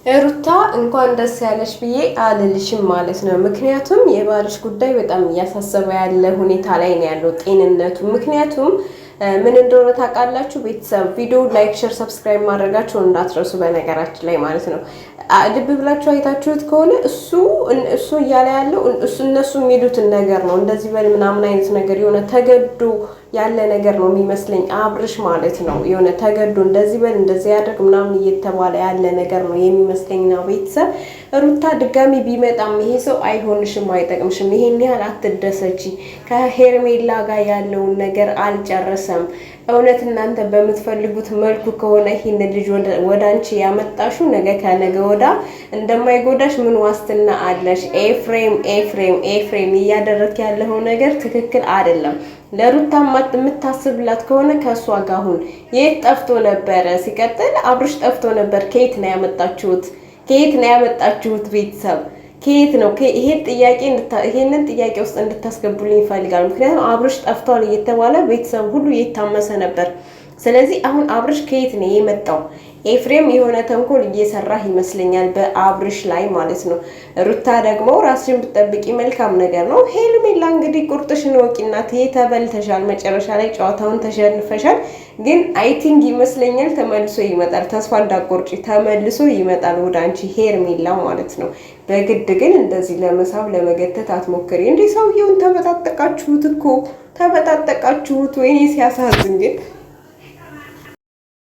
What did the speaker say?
ሩታ እንኳን ደስ ያለሽ ብዬ አልልሽም ማለት ነው። ምክንያቱም የባልሽ ጉዳይ በጣም እያሳሰበ ያለ ሁኔታ ላይ ነው ያለው ጤንነቱ። ምክንያቱም ምን እንደሆነ ታውቃላችሁ ቤተሰብ፣ ቪዲዮ like፣ share፣ subscribe ማድረጋችሁን እንዳትረሱ። በነገራችን ላይ ማለት ነው ልብ ብላችሁ አይታችሁት ከሆነ እሱ እያለ ያለው እሱ እነሱ የሚሉትን ነገር ነው። እንደዚህ በል ምናምን አይነት ነገር የሆነ ተገዶ ያለ ነገር ነው የሚመስለኝ አብርሽ ማለት ነው። የሆነ ተገዶ እንደዚህ በል እንደዚህ ያደርግ ምናምን እየተባለ ያለ ነገር ነው የሚመስለኝ ነው። ቤተሰብ፣ ሩታ ድጋሚ ቢመጣም ይሄ ሰው አይሆንሽም፣ አይጠቅምሽም። ይሄን ያህል አትደሰቺ። ከሄርሜላ ጋር ያለውን ነገር አልጨረሰም። እውነት እናንተ በምትፈልጉት መልኩ ከሆነ ይህን ልጅ ወደ አንቺ ያመጣሹ ነገ ከነገ ወዳ እንደማይጎዳሽ ምን ዋስትና አለሽ? ኤፍሬም፣ ኤፍሬም፣ ኤፍሬም፣ እያደረክ ያለው ነገር ትክክል አይደለም። ለሩታ የምታስብላት ከሆነ ከእሷ ጋር ሁን። የት ጠፍቶ ነበረ? ሲቀጥል አብርሽ ጠፍቶ ነበር። ከየት ነው ያመጣችሁት? ከየት ነው ያመጣችሁት? ቤተሰብ፣ ከየት ነው? ይሄን ጥያቄ ይሄንን ጥያቄ ውስጥ እንድታስገቡልኝ ይፈልጋል። ምክንያቱም አብርሽ ጠፍቷል እየተባለ ቤተሰብ ሁሉ እየታመሰ ነበር። ስለዚህ አሁን አብርሽ ከየት ነው የመጣው? ኤፍሬም የሆነ ተንኮል እየሰራህ ይመስለኛል በአብርሽ ላይ ማለት ነው። ሩታ ደግሞ ራስሽን ብትጠብቂ መልካም ነገር ነው። ሄርሜላ እንግዲህ ቁርጥሽን እወቂና ተበልተሻል። መጨረሻ ላይ ጨዋታውን ተሸንፈሻል። ግን I think ይመስለኛል ተመልሶ ይመጣል። ተስፋ እንዳትቆርጪ፣ ተመልሶ ይመጣል ወደ አንቺ ሄርሜላ ማለት ነው። በግድ ግን እንደዚህ ለመሳብ ለመገተት አትሞክሪ። እንዲህ ሰውየውን ተበጣጠቃችሁት እኮ፣ ተበጣጠቃችሁት። ወይኔ ሲያሳዝን ግን።